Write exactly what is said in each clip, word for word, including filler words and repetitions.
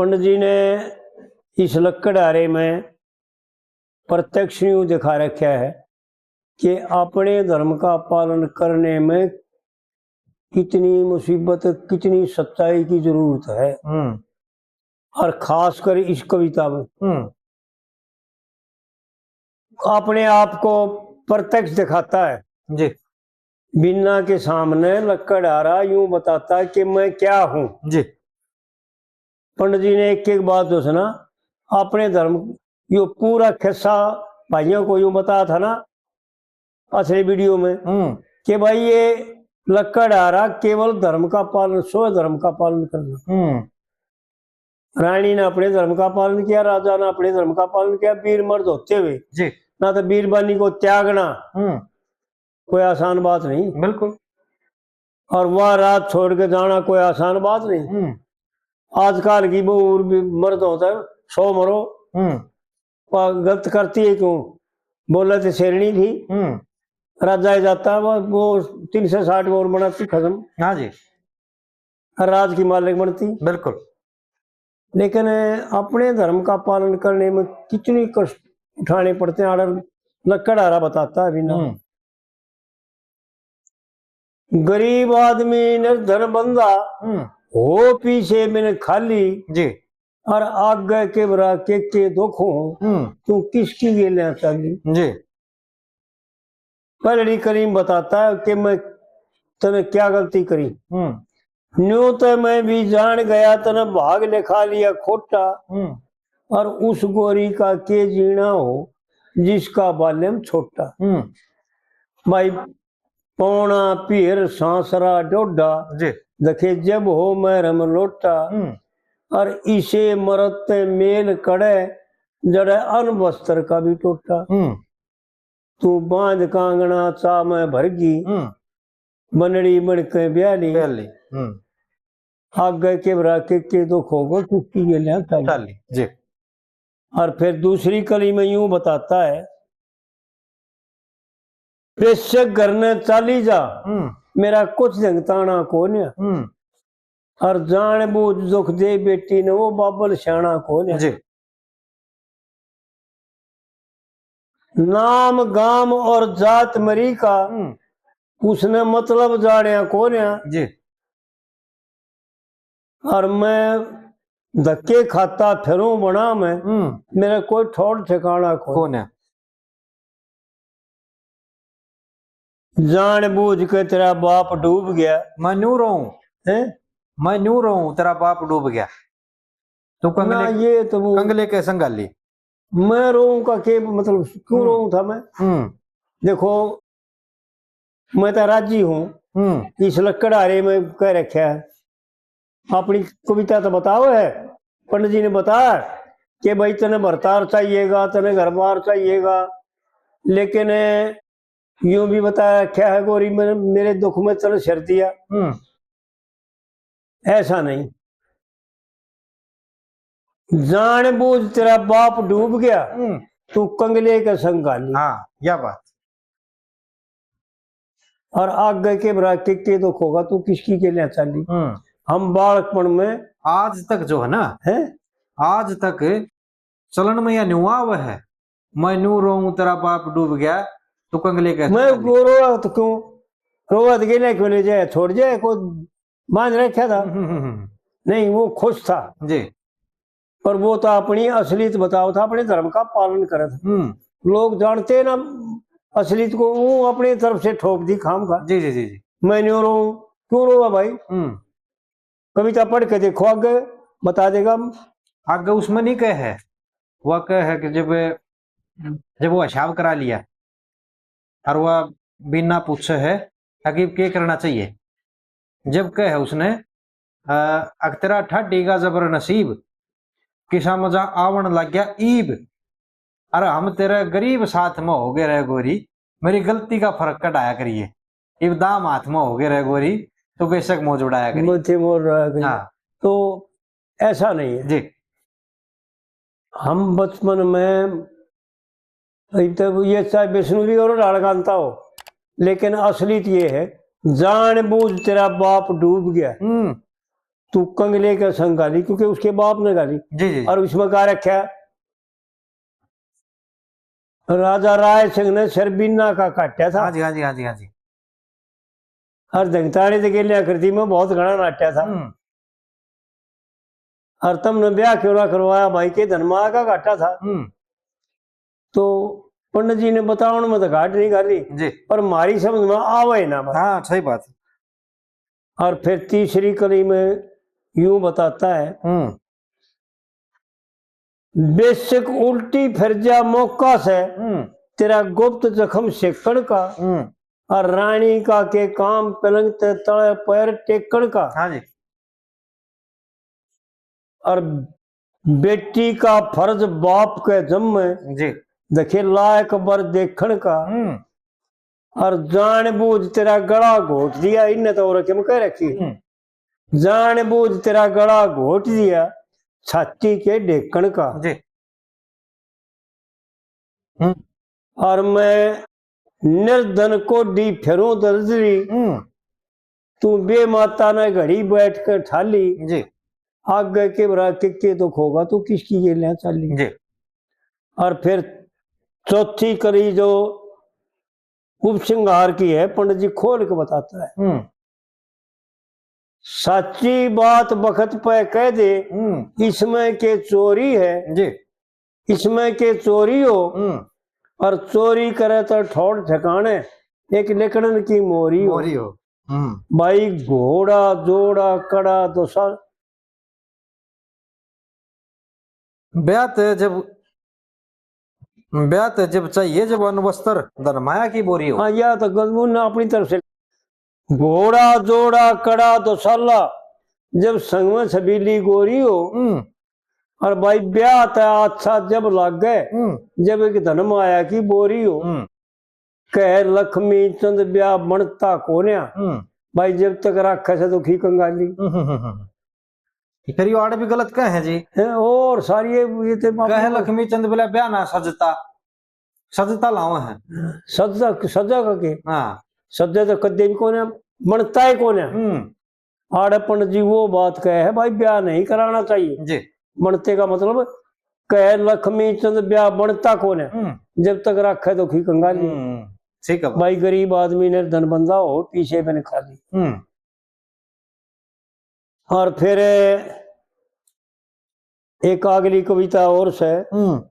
पंडित जी ने इस लकड़हारे में प्रत्यक्ष यूं दिखा रखा है कि अपने धर्म का पालन करने में कितनी मुसीबत, कितनी सच्चाई की जरूरत है। हम्म। और खासकर इस कविता में हम्म। अपने आप को प्रत्यक्ष दिखाता है। जी। बिन्ना के सामने लकड़हारा यूं बताता है कि मैं क्या हूं। जी। पंडित जी ने एक एक बात जो है ना, अपने धर्म, यो पूरा खिस्सा भाइयों को यूं बताया था ना असली वीडियो में, हम्म। कि भाई ये लकड़हारा केवल धर्म का पालन, स्व धर्म का पालन करना। हम्म। रानी ने अपने धर्म का पालन किया, राजा ने अपने धर्म का पालन किया, वीर मर्द होते हुए। जी। ना तो वीरबानी को त्यागना हम्म। कोई आसान बात नहीं। बिल्कुल। और वह राज छोड़ के जाना कोई आसान बात नहीं। हम्म। आजकल की वो और भी मर्द होता है, सौ मरो, हम्म। पर गलत करती है क्यों? बोले तो शेरनी थी, हम्म। राजा ही जाता है, वो, वो तीन सौ साठ और बनाती खत्म। हाँ जी। राज की मालिक बनती। बिल्कुल। लेकिन अपने धर्म का पालन करने में कितनी कष्ट उठाने पड़ते हैं। आड़र लकड़हारा बताता है बिना। हम्म। गरीब आदमी निर्धन बंदा, हम्म। हो पीछे बिन खाली, जी। और आगे के बरा के के दुख हो, हम्म। तू किसकी गेल्या चाली? जी। पहली कली में बताता है कि मैं तने क्या गलती करी। हम्म। न्यू तो मैं भी जान गया, तने भाग लिखा लिया खोटा। हम्म। और उस गोरी का के जीना हो, जिसका बालम छोटा। हम्म। भाई, पौना पीर सांसरा डोडा, जी। देखे जब हो महरम लोटा। हम्म। और इसे मरद ते मेल कड़े, जड़े अन वस्त्र का भी टोटा। हम्म। तू बांध कांगना चा में भरगी, हम्म। बनड़ी बन के ब्याली। ब्याली, हम्म। आगे के बरा के के दुख होगो, किसकी गेल्या चाली। चाली, जी। और फिर दूसरी कली में यूं बताता है, बेशक घर ने चाली जा, हम्म। मेरा कुछ जंगताना कोन्या। हम्म। और जान बूझ दुख दे बेटी ने, वो बाबल स्याणा कोन्या। जी। नाम गाम और जात मरी का, हम्म। उसने मतलब जाण्या कोन्या। जी। और मैं धक्के खाता फिरूं बना में, हम्म। मेरा कोई ठौड़ ठिकाना कोन्या। कोन्या। जान बूझ के तेरा बाप डूब गया। मैं न्यू रहूं। हैं? मैं न्यू रहूं, तेरा बाप डूब गया। तो ना, कंगले, ये तो वो कंगले के संगाली। मैं रोऊं का के मतलब, क्यों हम्म। रोऊं था मैं? हम्म। देखो, मैं तो राजी हूँ। हम्म। इस लकड़हारे में कह रखा है, अपनी कविता तो बताओ है, पंडित जी ने बता कि भाई तने भरतार चाहिएगा, तने घर बार चाहिएगा, लेकिन यूं भी बता रखा है गोरी, मेरे, मेरे दुख में तने सिर दिया। हम्म। ऐसा नहीं, जान बूझ तेरा बाप डूब गया, हम्म। तू कंगले के संग घाली। हाँ, या बात। और आगे के बरा के, के दुख होगा, तू किसकी गेल्या चाली। हम्म। हम बालकपन में आज तक जो है ना, हैं? आज तक चलन में या न्यू आवे है, मैं न्यू रोऊं तेरा बाप डूब गया, तू कंगले के मैं संग घाली। वो रोवा तो क्यों? रोवा तो गेल्या क्यों ले जाए, छोड़ जाए, को बांध रखा था। हम्म, हम्म, हम्म। नहीं, वो खुश था। जी। पर वो तो अपनी असलियत बताओ था, अपने धर्म का पालन करे था। हम्म। लोग जानते ना असलियत को, वो अपनी तरफ से ठोक दी खाम खा। जी, जी, जी, जी। मैं न्यू रोऊं, क्यों रोवा भाई? हम्म। कविता पढ़ के देखो, आगे बता देगा। आगे उसमें नहीं कहे है, वह कहे है कि जब, जब वो हिसाब करा लिया और वह बिना पूछे है कि के करना चाहिए, जब कहे उसने, अ, अक तेरा ठाडी का जबर नसीब, किसा मजा आवण लग गया ईब। अरे हम तेरे गरीब साथ में हो गए रह गोरी, मेरी गलती का फर्क कटाया करिए। इब दाम हाथ में हो गए रह गोरी, तो बेशक मौज उड़ाया करिए। मौज, मौज उड़ाया करिए। हाँ। तो ऐसा नहीं है। जी। हम बचपन में, इब तो ये चाहे विष्णु भी और लाड़कांता हो, लेकिन असलियत ये है, जान बूझ तेरा बाप डूब गया। हम्म। तू कंगले के संग घाली, क्योंकि उसके बाप ने घाली। जी, जी, जी। और उसमें गा रखा है, राजा राय सिंह ने सिर बीना का काटा था। हाँ जी, हाँ जी, हाँ जी, हाँ जी। और धंगताड़े ते गेलियां कृति में बहुत घना नाट्या था। हम्म। और तुमने ब्याह क्यों ना करवाया भाई, के धन माँ का घाटा था। हम्म। तो पंडित जी ने बतावण में तो घाट नहीं घाली, जी। पर मारी समझ में आवे ना बात। हाँ, सही बात। और फिर तीसरी कली में यूं बताता है, हम्म। बेशक उल्टी फिर जा मौका से, हम्म। तेरा गुप्त जख्म सेकण का, हम्म। और रानी का के काम पलंग ते तले पैर टेकण का। हाँ जी। और बेटी का फर्ज बाप के जम्मे, जी। देखे लायक बर देखण का। हम्म। और जान बूझ तेरा गला घोट दिया, इनने तो और किम कह रखी। हम्म। जान बूझ तेरा गला घोट दिया, छाती के ढेकण का। जी। हम्म। और मैं निर्धन कोडी फेरूं दरजरी, हम्म। तू बे माता ने घड़ी बैठ कर ठाली। जी। आगे के बरा के, के दुख होगा, तू किसकी गेलियां चाली। जी। और फिर चौथी कली जो उपसंहार की है, पंडित जी खोल के बताता है। हम्म। साची बात बखत पे कह दे, हम्म। इसमें के चोरी है, जी। इसमें के चोरी हो, हम्म। और चोरी करे तो ठौड़ ठिकाने, एक लिकड़न की मोरी हो। मोरी हो। हम्म। भाई घोड़ा, जोड़ा, कड़ा, दोसा। ब्याह ते जब, ब्याह ते जब चाहिए जब अन्न वस्त्र, धन माया की बोरी हो। हाँ, या तो गजबू ने अपनी तरफ से। घोड़ा, जोड़ा, कड़ा, दोसाला, जब संग में छबीली गोरी हो। हम्म। और भाई ब्याह ते अच्छा जब लागे, हम्म। जब एक धन माया की बोरी हो। हम्म। कह लक्ष्मी चंद ब्याह बनता कोन्या। हम्म। भाई जब तक राखे से दुखी कंगाली। हम्म, हम्म, हम्म, हम्म। ये फिर यो आड़ भी गलत कह है जी। हैं, और सारी ये, ये ते माफी कह मांग। लक्ष्मी चंद बोला ब्याह ना सजता, सजता लावा है। सजा, सजा का के? हाँ। सजा तो कदे भी कोन्या, बनता ही कोन्या। हम्म। आड़े पंडित जी वो बात कहे है, भाई ब्याह नहीं कराना चाहिए। जी। बनते का मतलब कहे लक्ष्मी चंद ब्याह बनता कोन्या। हम्म। जब तक राखे दुखी कंगाली। हम्म, ठीक है। भाई गरीब आदमी निर्धन बंदा हो, पीछे बन खाली। हम्म। और फिर एक अगली कविता और से। हम्म।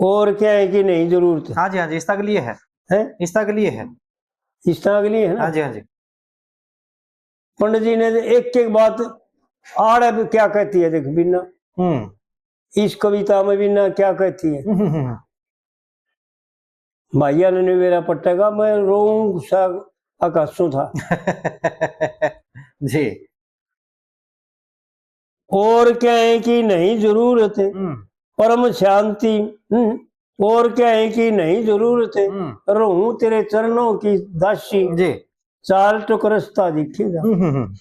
और क्या है कि नहीं जरूरत? हाँ जी, हाँ जी, इस तक लिए है। हैं? इस तक लिए है। इस तक लिए है ना? हाँ जी, हाँ जी। पंडित जी ने एक एक बात आड़ अब क्या कहती है, देख बिना। हम्म। इस कविता में बिना क्या कहती है? हम्म, हम्म, हम्म। भाइया ने मेरा पट्टेगा, मैं रोऊं सा अकासों था। जी। और क्या है कि नहीं जरूरत, हम्म। परम शांति, हम्म। और क्या है कि नहीं जरूरत, हम्म। रहूं तेरे चरणों की दासी। जी। चाल टुक रास्ता दिखेगा। हम्म, हम्म, हम्म।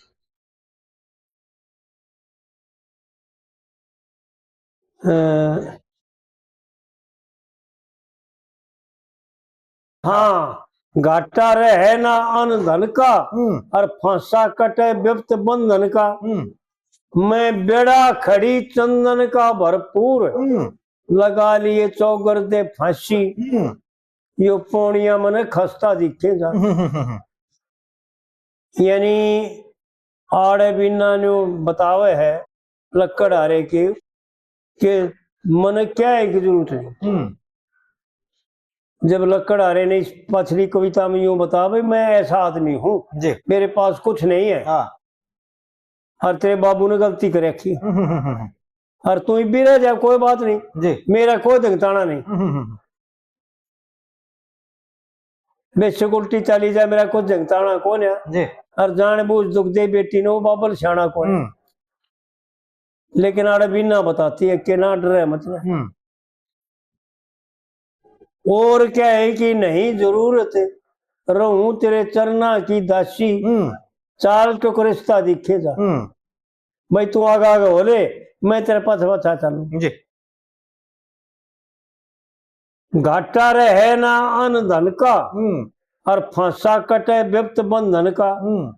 अ, हाँ, घाटा रहे ना अन धन का, हम्म। और फांसा कटे विपत बंधन का। हम्म। मैं बेड़ा खड़ी चंदन का भरपूर, हम्म। लगा लिए चौगर दे फांसी। हम्म। यो पौनिया मने खस्ता दिखेगा। हम्म, हम्म, हम्म, हम्म। यानी आड़े बिना न्यू बतावे है लक्कड़ हारे के, के मने क्या है की जरूरत है। हम्म। जब लक्कड़ हारे ने इस पछली कविता में यूं बतावे, मैं ऐसा आदमी हूँ, जी। मेरे पास कुछ नहीं है। हाँ। और तेरे बाबू ने गलती कर रखी। हम्म, हम्म, हम्म, हम्म। और तू भी रह जा, कोई बात नहीं। जी। मेरा कोई धंगताना नहीं। हम्म, हम्म, हम्म। बेशक उल्टी चाली जाए, मेरा कुछ झंगताना कोन्या। जी। और जान बूझ दुख दे बेटी ने, वो बाबल स्याणा कोन्या। हम्म। लेकिन आड़े बिना बताती है कि ना डरे, मतलब। हम्म। और क्या है कि नहीं जरूरत, रहूं तेरे चरना की दासी। हम्म। चाल टुक रिश्ता दिखे जा। हम्म। भाई तू आगा आगा हो ले, मैं तेरे पाछा पाछा चलूं। जी। घाटा रहे ना अन धन का, हम्म। और फांसा कटे विपत बंधन का। हम्म।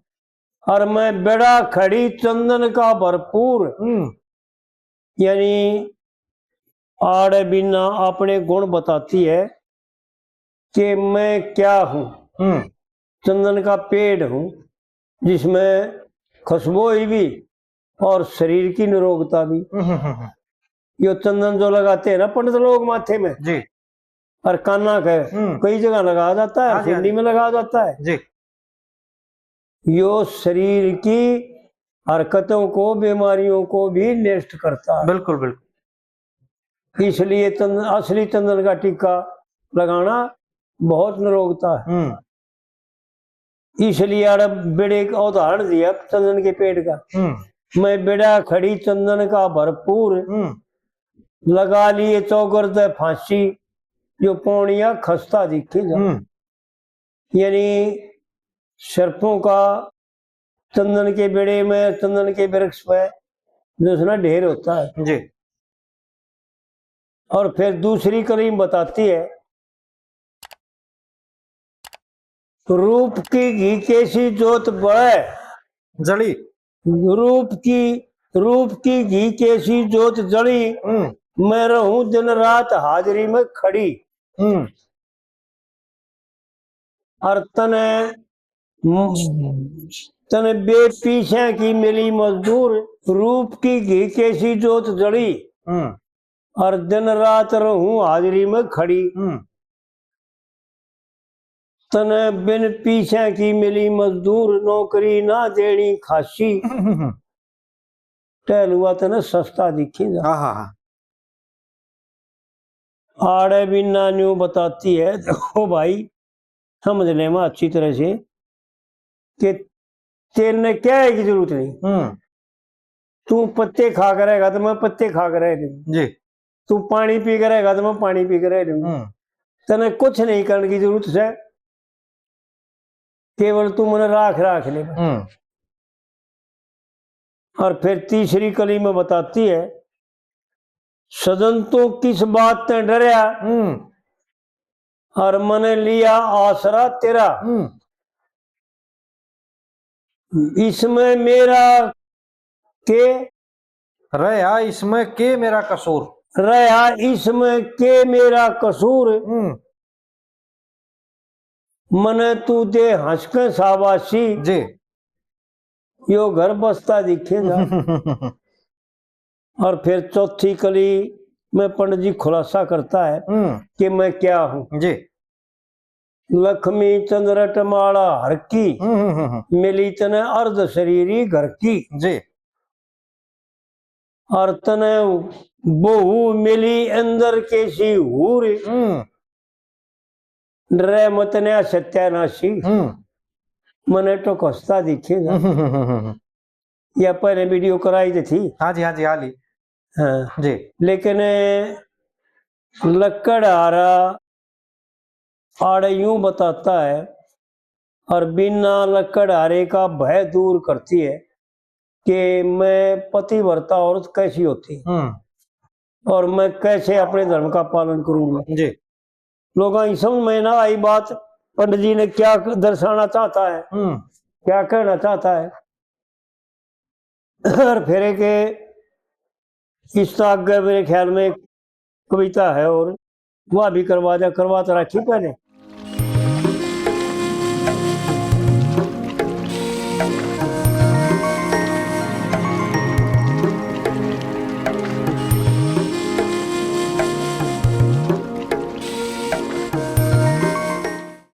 और मैं बेड़ा खड़ी चंदन का भरपूर। हम्म। यानी आड़े बिना अपने गुण बताती है कि मैं क्या हूँ। हम्म। चंदन का पेड़ हूँ, जिसमें खुशबू भी और शरीर की निरोगता भी। हम्म, हम्म, हम्म। यो चंदन जो लगाते हैं ना पंडित लोग माथे में, जी। और काना के हम्म। कई जगह लगाया जाता है, हाँ जी, हाँ सुंडी जी। में लगाया जाता है। जी। यो शरीर की हरकतों को, बीमारियों को भी नष्ट करता है। बिल्कुल, बिल्कुल। इसलिए चंद-, असली चंदन का टीका लगाना बहुत निरोगता है। हम्म। इसलिए आड़े बेड़े का उदाहरण दिया चंदन के पेड़ का। हम्म। मैं बेड़ा खड़ी चंदन का भरपूर, हम्म। लगा लिए चौगरदे फांसी, जो पौनिया खस्ता दिखे जा। हम्म। यानी सर्पों का चंदन के बेड़े में, चंदन के वृक्ष पे जो है ना ढेर होता है। जी। और फिर दूसरी कली में बताती है, रूप की घी कैसी जोत बले जली। रूप की, रूप की घी कैसी जोत जली, हम्म। मैं रहूं दिन रात हाजिरी में खड़ी। हम्म। और तने, तने बेपीछे की मिली मजदूर, रूप की घी कैसी जोत जली। हम्म। और दिन रात रहूं हाजिरी में खड़ी। हम्म। तने बिन पीछे की मिली मजदूर, नौकरी ना देनी खासी। हम्म। टहलुआ तने सस्ता दिखेगा। हाँ, हाँ, हाँ। आड़े भी नान्यू बताती है, देखो भाई, समझ ले मैं अच्छी तरह से कि तेरे ने क्या है की जरूरत नहीं। हम्म। तू पत्ते खा कर रहेगा तो मैं पत्ते खा कर रह लूँ। जी। तू पानी पी कर रहेगा तो मैं पानी पी कर रह लूँ। हम्म। तने कुछ नहीं करने की जरूरत है, केवल तू मने राख, राख ले। हम्म। और फिर तीसरी कली में बताती है, सजन तू किस बात ते डरया, हम्म। और मने लिया आसरा तेरा। हम्म। इसमें मेरा के रहा, इसमें के मेरा कसूर? रहा, इसमें के मेरा कसूर? हम्म। मने तू दे हंस के शाबाशी। जी। यो घर बसता दिखेगा। और फिर चौथी कली में पंडित जी खुलासा करता है हम्म। कि मैं क्या हूँ। जी। लक्ष्मी चंद्र टमाला हर की, हम्म, हम्म, हम्म, हम्म। मिली तने अर्ध शरीरी घर की। जी। और तने बहू मिली अंदर कैसी हूर। हम्म। डरे मत ने सत्यानाशी। हम्म। मने तो हंसता दिखेगा। हम्म, हम्म, हम्म, हम्म। या पहले वीडियो कराई दी थी। हाँ जी, हाँ जी, हाँ ली। हाँ। जी। लेकिन लकड़हारा आड़े यूं बताता है, और बिना लकड़हारे का भय दूर करती है कि मैं पतिव्रता औरत कैसी होती हम्म। और मैं कैसे अपने धर्म का पालन करूंगी। जी। लोगों की समझ में ना आई बात, पंडित जी ने क्या दर्शाना चाहता है, हम्म। क्या कहना चाहता है। और फिर एक इस तो आगे मेरे ख्याल में एक कविता है और वह भी करवा जा, करवा तो रखी पहले।